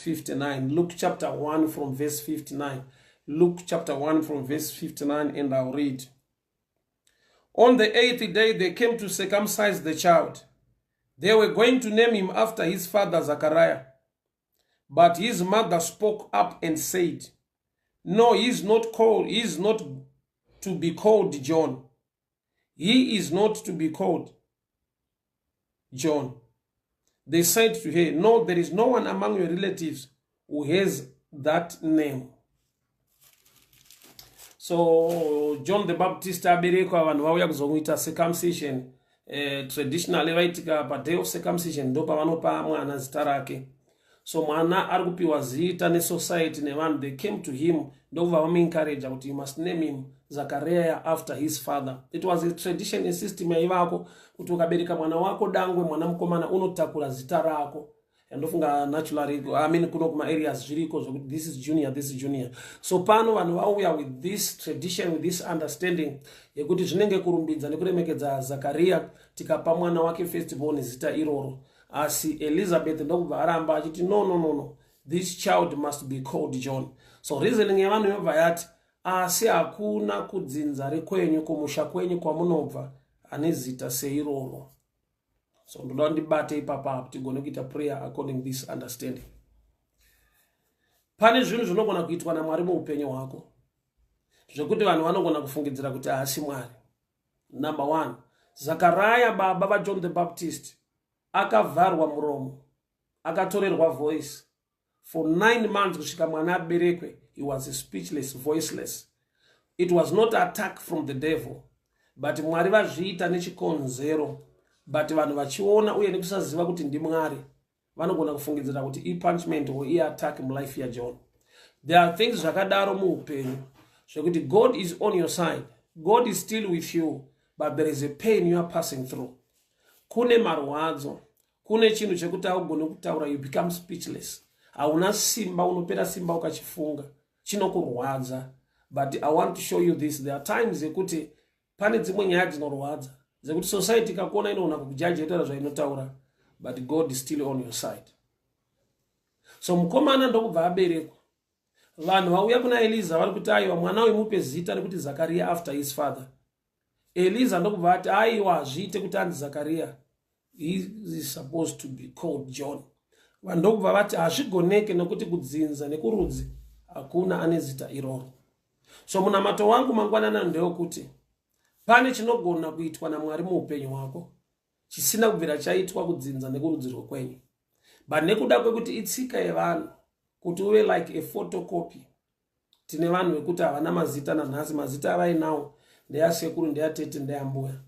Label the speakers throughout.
Speaker 1: 59. Luke chapter 1 from verse 59. Luke chapter 1 from verse 59, and I'll read. On the eighth day they came to circumcise the child. They were going to name him after his father Zachariah. But his mother spoke up and said, "No, he is not called, he is not to be called John. He is not to be called John." They said to her, "No, there is no one among your relatives who has that name." So John the Baptist aberekwa, vanhu vauya kuzomuita circumcision. Traditionally vaitika paday of circumcision ndo pavanopa mwana zita rake. So mwana ari kupiwa zita nesociety nevanhu. They came to him ndokubva vamuencouragea kuti you must name him Zachariah after his father. It was a tradition, a system yaivako kuti ukabereka mwana wako dangwe, mwana mukomana, unotakura zita rako. Ndofunga naturally, I mean, kuno kumaareas zviriko zvokuti this is junior, this is junior. So pano vanhu vauya with this tradition, with this understanding yekuti zvinenge kurumbidza nekuremekedza Zakaria tikapa mwana wake firstborn zita iroro. Asi Elizabeth ndokubva aramba achiti, "No, no, no, no, this child must be called John." So reasoning yevanhu yobva yati, asi hakuna kudzinza rekwenyu, kumusha kwenyu kwamunobva, ane zita seiroro. So ndoda ndibate ipapapo tigone kuita prayer according this understanding. Pane zvinhu zvinogona kuitwa naMwari muupenyu hwako zvekuti vanhu vanogona kufungidzira kuti haasi Mwari. Number one, Zakaraya, baba vaJohn the Baptist, akavharwa muromo, akatorerwa voice for 9 months kusvika mwana aberekwe. He was speechless, voiceless. It was not attack from the devil, but Mwari vazviita nechikonzero. But vanhu vachiona uye nekusaziva kuti ndiMwari, vanogona kufungidzira kuti ipunishment or iattack mulife yaJohn. There are things zvakadaro muupenyu zvekuti God is on your side, God is still with you, but there is a pain you are passing through. Kune marwadzo, kune chinhu chekuti haugoni kutaura, you become speechless, hauna simba, unopera simba ukachifunga, chinokurwadza. But I want to show you this: there are times yekuti pane dzimwe nyaya dzinorwadza dzekuti society ikakuona inoona kukujaja, itaura zvainotaura, but God is still on your side. So mukomana ndokubva aberekwa. Vanhu vauya kuna Eliza vari kuti, "Aiwa, mwana uyu mupe zita rekuti Zakariya after his father." Eliza ndokubva ati, "Aiwa, hazviite kuti anzi Zakariya, he is supposed to be called John." Vanhu ndokubva vati hazvigoneke nekuti kudzinza nekurudzi hakuna ane zita iroro. So munamato wangu mangwanana ndewekuti pane chinogona kuitwa naMwari muupenyu hwako chisina kubvira chaitwa kudzinza nekurudzi rwekwenyu, but nekuda kwekuti itsika yevanhu kuti uve like a photocopy. Tine vanhu vekuti havana mazita nanhasi, mazita avainawo ndeyasekuru, ndeyatete, ndeyambuya.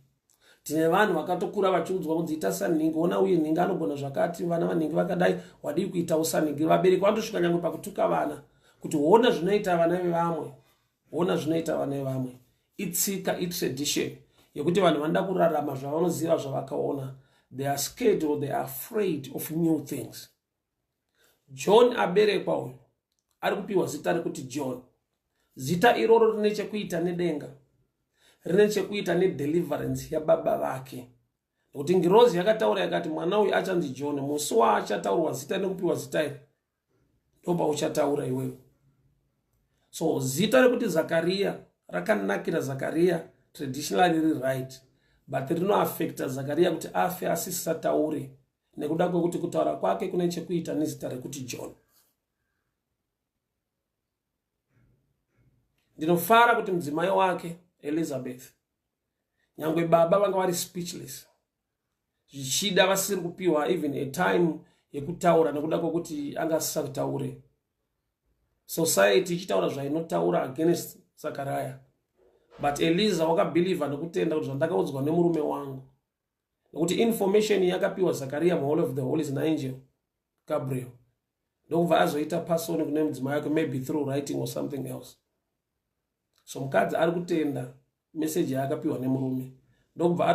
Speaker 1: Tine vanhu vakatokura vachiudzwa kunzi ita sanhingi, ona uye nhingi anogona zvakati, vana vanhingi vakadai, wadii kuitawo sanhingi? Vabereki vanotosvika nyange pakutuka vana kuti ona zvinoita vana vevamwe, ona zvinoita vana vevamwe. Itsika, itradition yekuti vanhu vanoda kurarama zvavanoziva, zvavakaona. They are scared or they are afraid of new things. John aberekwa uyu ari kupiwa zita rekuti John. Zita iroro rine chekuita nedenga, rine chekuita nedeliverance yababa vake, nokuti ngirozi yakataura yakati mwana uyu achanzi John. Musi waachataurwa zita nekupiwa zita iri, ndopauchataura iwewe. So zita rekuti Zakariya rakanakira Zakariya, traditionally riri right, but rinoafecta Zakariya kuti afe asisataure nekuda kwekuti kutaura kwake kune chekuita nezita rekuti John. Ndinofara kuti mudzimai wake Elizabeth, nyangwe baba vanga vari speechless, zvichida vasiri kupiwa even a time yekutaura nekuda kwekuti anga asisataure, society ichitaura zvainotaura against Zakaraya, but Eliza wakabhilivha nekutenda kuti zvandakaudzwa nemurume wangu, nekuti information yakapiwa Zakariya muHoly of the Holies naangel Gabriel, ndokubva azoita pass on kune mudzimai wake, maybe through writing or something else. So mukadzi ari kutenda meseji yaakapiwa nemurume, ndokubva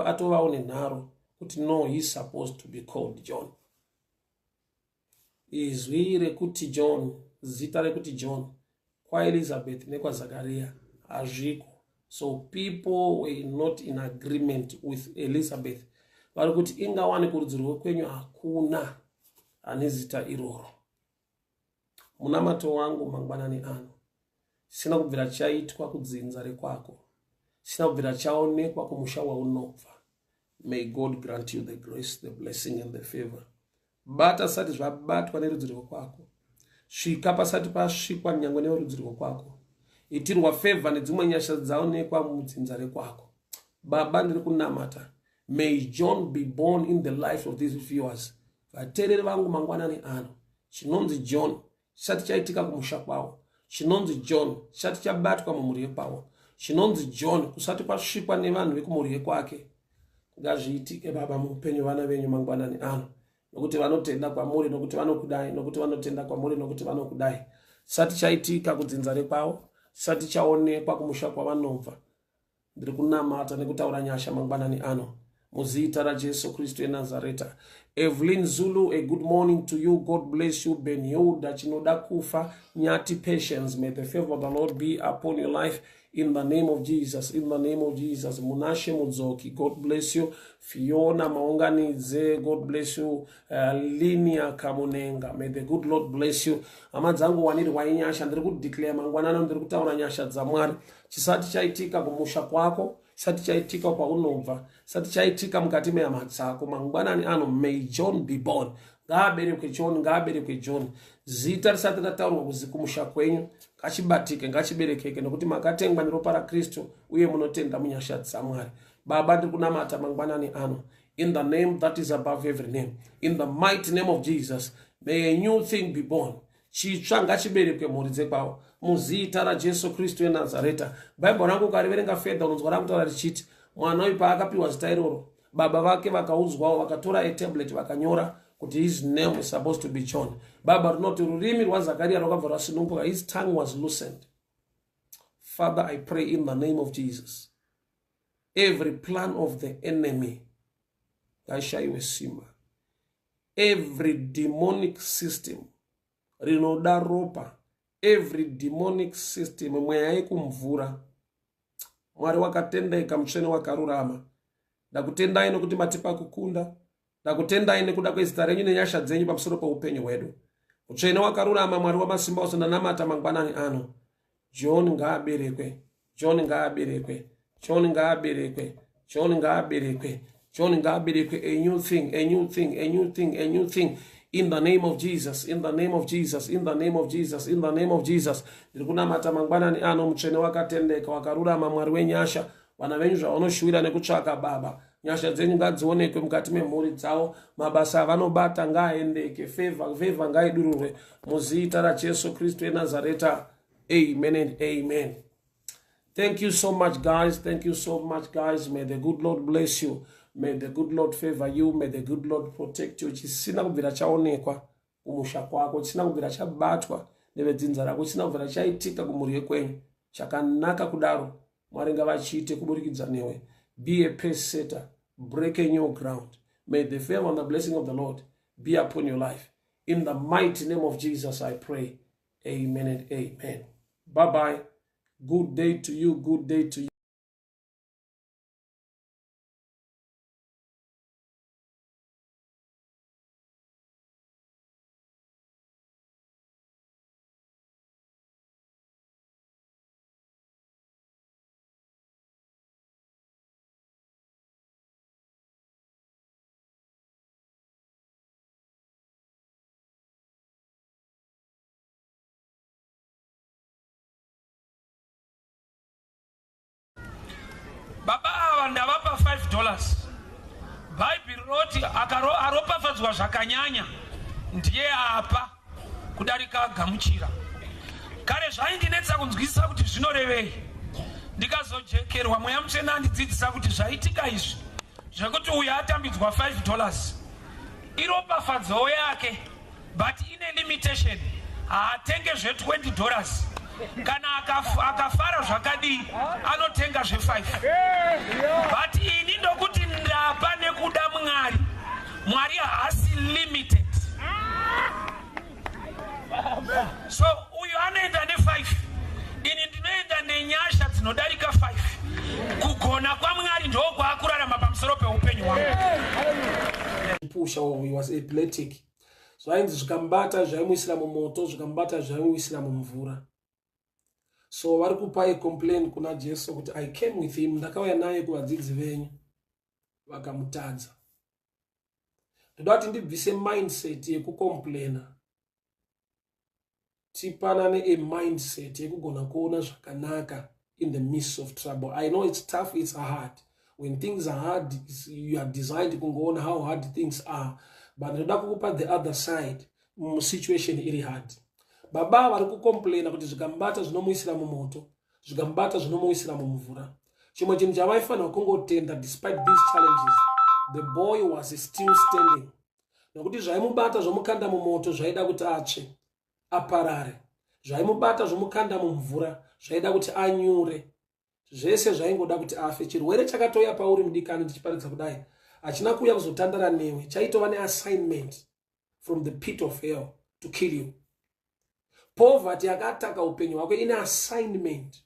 Speaker 1: atovawo nenharo kuti, "No, he is supposed to be called John." Izwi rekuti John, zita rekuti John kwaElizabeth nekwaZakariya hazviko. So people were not in agreement with Elizabeth. Vari kuti ingawani kurudzi rwekwenyu hakuna ane zita iroro. Munamato wangu mangwanani ano, chisina kubvira chaitwa kudzinza rekwako, chisina kubvira chaonekwa kumusha waunobva. May God grant you the grace, the blessing and the favor. Bata sati zvabatwa nerudzi rwekwako. Svika pasati pasvikwa nyangwe neverudzi rwekwako. Itirwa favor nedzimwe nyasha dzaonekwa mudzinza rekwako. Baba ndiri kunamata. May John be born in the life of these viewers. Vateereri vangu mangwanani ano. Chinonzi John chisati chaitika kumusha kwavo. Chinonzi John chisati chabatwa mumhuri yekwavo. Chinonzi John kusati kwasvikwa nevanhu vekumhuri yekwake. Ngazviitike baba muupenyu vana venyu mangwanani ano. Nokuti vanotenda kwamuri, nokuti vanokudai, nokuti vanotenda kwamuri, nokuti vanokudai. Chisati chaitika kudzinza rekwavo, chisati chaonekwa kumusha kwavanobva. Ndiri kunamata nekutaura nyasha mangwanani ano muzita raJesu Kristu eNazareta. Evelyn Zulu, a good morning to you. God bless you. Ben Yehuda Chinoda Kufa Nyati Patience. May the favor of the Lord be upon your life. In the name of Jesus, in the name of Jesus. Munashe Mudzoki, God bless you. Fiona Maunganidze, God bless you. Linia Kamunenga, may the good Lord bless you. Hama dzangu wanirwai nyasha, ndiri kudeclare mangwanana, ndiri kutaura nyasha dzaMwari. Chisati chaitika kumusha kwako, chisati chaitika kwaunobva, chisati chaitika mukati mehama dzako, mangwanani ano, may John be born. Ngaaberekwe John, ngaaberekwe John. Zita risati rataurwa kuzi kumusha kwenyu, ngachibatike, ngachiberekeke, nokuti makatengwa neropa raKristu uye munotenda munyasha dzaMwari. Baba, ndiri kunamata mangwanani ano, in the name that is above every name, in the mighty name of Jesus, may a new thing be born. Chitsva ngachiberekwe mhuri dzekwavo muzita raJesu Kristu weNazareta. Bhaibheri rangu ukariverenga fedha unonzwa rakutaura richiti mwana uyu paakapiwa zita iroro, baba vake vakaudzwawo, vakatora a tablet vakanyora kuti his name is supposed to be John. Baba rinoti rurimi rwaZakaria rwakabva rwasununguka, his tongue was loosened. Father, I pray in the name of Jesus, every plan of the enemy ngaishaiwe simba. Every demonic system rinoda ropa, every demonic system mweya yekumvura. Mwari wakatendeka, mutsvene wakarurama, ndakutendai nokuti matipa kukunda. Ndakutendai nekuda kwezita renyu nenyasha dzenyu pamusoro peupenyu hwedu. Mutsvene wakarurama, Mwari wamasimba ose, ndanamata mangwanani ano. John ngaaberekwe, John ngaaberekwe, John ngaaberekwe, John ngaaberekwe, John ngaaberekwe. A new thing, a new thing, a new thing, a new thing. In the name of Jesus, in the name of Jesus, in the name of Jesus, in the name of Jesus. Ndiri kunamata mangwanani ano, mutsvene wakatendeka, wakarurama, Mwari wenyasha. Vana venyu zvavanoshuwira nekutsvaka, Baba, nyasha dzenyu ngadzionekwe mukati memhuri dzavo. Mabasa avanobata ngaaendeke, favor, favor ngaidururwe muzita raJesu Kristu eNazareta. Amen and amen. Thank you so much, guys. Thank you so much, guys. May the good Lord bless you. May the good Lord favor you. May the good Lord protect you. Chisina kubvira chaonekwa kumusha kwako, chisina kubvira chabatwa nevedzinza rako, chisina kubvira chaitika kumhuri yekwenyu, chakanaka kudaro, Mwari ngavachiite kuburikidza newe. Be a pace setter. Break a new ground. May the favor and the blessing of the Lord be upon your life. In the mighty name of Jesus, I pray. Amen and amen. Bye-bye. Good day to you. Good day to you.
Speaker 2: Baba ava ndavapa 5 dollars. Bhaibheri rinoti aropafadzwa zvakanyanya ndiye apa kudarika agamuchira. Kare zvaindinetsa kunzwisisa kuti zvinorevei, ndikazojekerwa Mweya Mutsvene andidzidzisa kuti zvaitika izvi zvekuti uyo atambidzwa 5 dollars iropafadzo yake, but ine limitation, haatenge zve 20 dollars. Kana akafara zvakadii anotenga zve 5, but ini ndokuti ndapa nekuda Mwari. Mwari haasi limited, so uyu anoenda ne5, ini ndinoenda nenyasha dzinodarika 5. Kugona kwaMwari ndokwaakurarama pamusoro peupenyu hwangu.
Speaker 1: Pusha, he was epileptic. Zvainzi zvikamubata zvaimuisira mumoto, zvikamubata zvaimuisira mumvura. So vari kupa a complain kuna Jesu kuti I came with him, ndakauya naye kuvadzidzi venyu vakamutadza. Ndoda kuti ndibvise mindset yekucomplaina tipanane a mindset yekugona kuona zvakanaka in the midst of trouble. I know it's tough, it's hard. When things are hard, you are designed kungoona how hard things are, but ndoda kukupa the other side musituation iri hard. Baba vari kucomplaina kuti zvikamubata zvinomuisira mumoto, zvikamubata zvinomuisira mumvura. Chimwe chinhu chavaifanirwa kungotenda, despite these challenges, the boy was still standing, nokuti zvaimubata zvomukanda mumoto zvaida kuti atsve aparare, zvaimubata zvomukanda mumvura zvaida kuti anyure, zvese zvaingoda kuti afe. Chirwere chakatouya pauri mudikani, ndichiparidza kudai, hachina kuuya kuzotandara newe, chaitova neassignment from the pit of hell to kill you. Poverty yakataka upenyu hwako ine assignment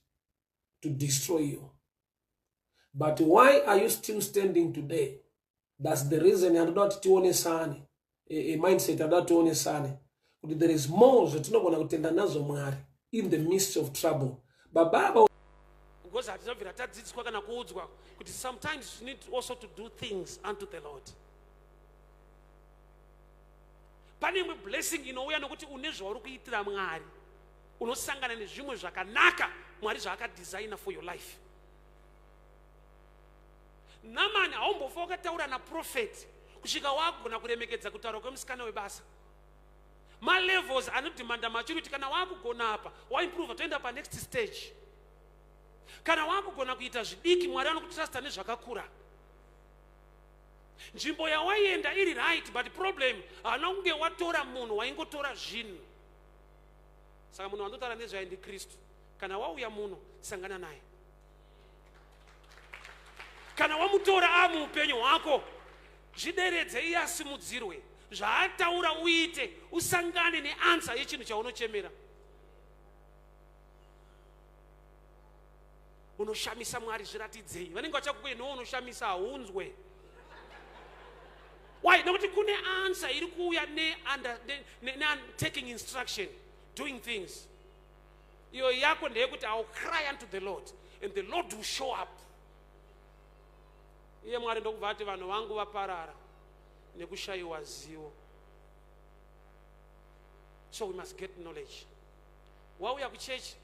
Speaker 1: to destroy you. But why are you still standing today? That's the reason yandoda kuti tionesane a mindset, yandoda tionesane kuti there is more zvatinogona kutenda nazvo Mwari in the midst of trouble. Baba ava
Speaker 2: because hatinobvira tadzidziswa kana kuudzwa kuti sometimes you need also to do things unto the Lord. Pane imwe blessing inouya nokuti une zvauri kuitira Mwari, unosangana nezvimwe zvakanaka Mwari zvaakadhizaina for your life. Namani haumbofa wakataura naprofeti kusvika wagona kuremekedza kutaura kwemusikana webasa. Malevels anodhimanda maturity. Kana wakugona apa, waimprova, toenda panext stage. Kana wakugona kuita zvidiki, Mwari anokutrusta nezvakakura. Nzvimbo yawaienda iri right, but problem haana kunge watora munhu, waingotora zvinhu. Saka munhu wandotaura nezvaye ndiKristu. Kana wauya muno, sangana naye. Kana wamutora amuupenyu hwako, zvideredze iye asimudzirwe. Zvaataura uite, usangane neansa yechinhu chaunochemera. Unoshamisa Mwari, zviratidzei. Vanenge vachakukuenowo unoshamisa, haunzwe. Why? Nekuti kune ansa iri kuuya ne, ne, ne, taking instruction, doing things. Iyo yako ndeyekuti I will cry unto the Lord and the Lord will show up. Iye Mwari ndokubva ati vanhu vangu vaparara nekushayiwa zivo. So we must get knowledge. Wauya kuchechi,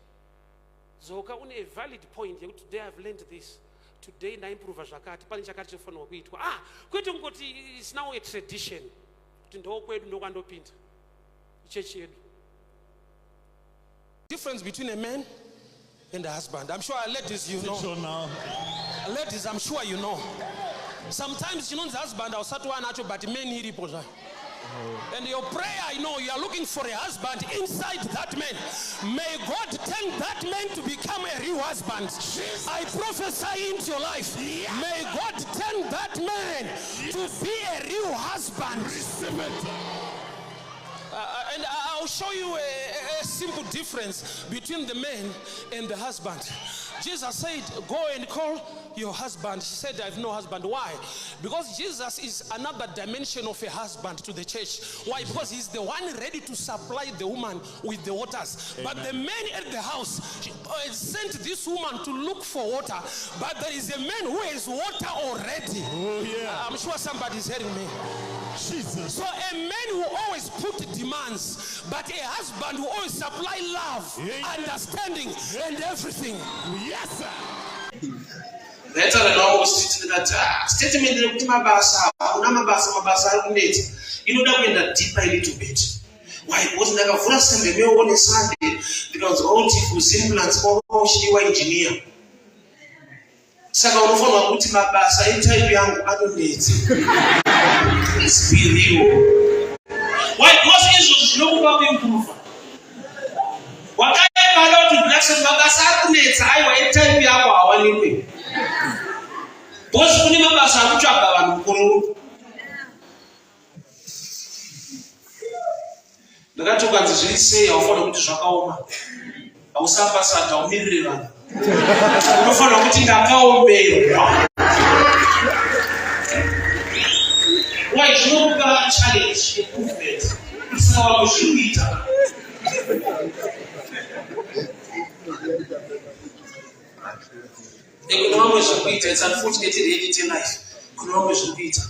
Speaker 2: dzoka une a valid point yekuti today I've learned this, today ndaimprova zvakati, pane chakati chofanirwa kuitwa. Ah, kwete kungoti it's now a tradition kuti ndokwedu, ndokwandopinda, ichechi yedu.
Speaker 3: Difference between a man and a husband. I'm sure, ladies, you know.
Speaker 4: Now.
Speaker 3: Ladies, I'm sure you know. Sometimes chinonzi husband hausati wanacho, but man iripo zvayo. And your prayer, I know you are looking for a husband inside that man. May God turn that man to become a real husband. I prophesy into your life. May God turn that man to be a real husband.
Speaker 4: Receive it.
Speaker 3: And I'll show you a simple difference between the man and the husband. Jesus said, go and call your husband. She said, I have no husband. Why? Because Jesus is another dimension of a husband to the church. Why? Because he's the one ready to supply the woman with the waters.
Speaker 4: Amen.
Speaker 3: But the man at the house sent this woman to look for water. But there is a man who has water already.
Speaker 4: Oh, yeah.
Speaker 3: I'm sure somebody is hearing me.
Speaker 4: Jesus.
Speaker 3: So a man who always put demands, but a husband who always supply love,
Speaker 4: Amen.
Speaker 3: Understanding, and everything.
Speaker 4: Yes, sir.
Speaker 5: Ndaitaura navo kustreet ndikati, "Ah, statement rekuti mabasa hakuna mabasa, mabasa ari kunetsa, inoda kuenda deeper a little bit." Why? Because ndakavhura Sunday Mail on Sunday, ndikanzwa kuti kuZimplants kwanga kuchidiwa engineer. Saka unofanirwa kuti mabasa etype yangu anonetsa. Let's be real. Why? Because izvozvo zvinokupa kuimprova. Wakaipa ada kuti relax, mabasa ari kunetsa, aiwa, etype yako hawanikwe. Because kune mabasa ari kutsvaga vanhu mukore uno. Ndakati ukanzi zviri sei, haufanira kuti zvakaoma. Hausambasada umirire vanhu. Unofanira kuti ndakaomerwa. Why? Zvinokupa challenge, improvement. Saka vamwe zviri kuita. Kune vamwe zviri kuita. It's unfortunate reality life. Kune vamwe zviri kuita.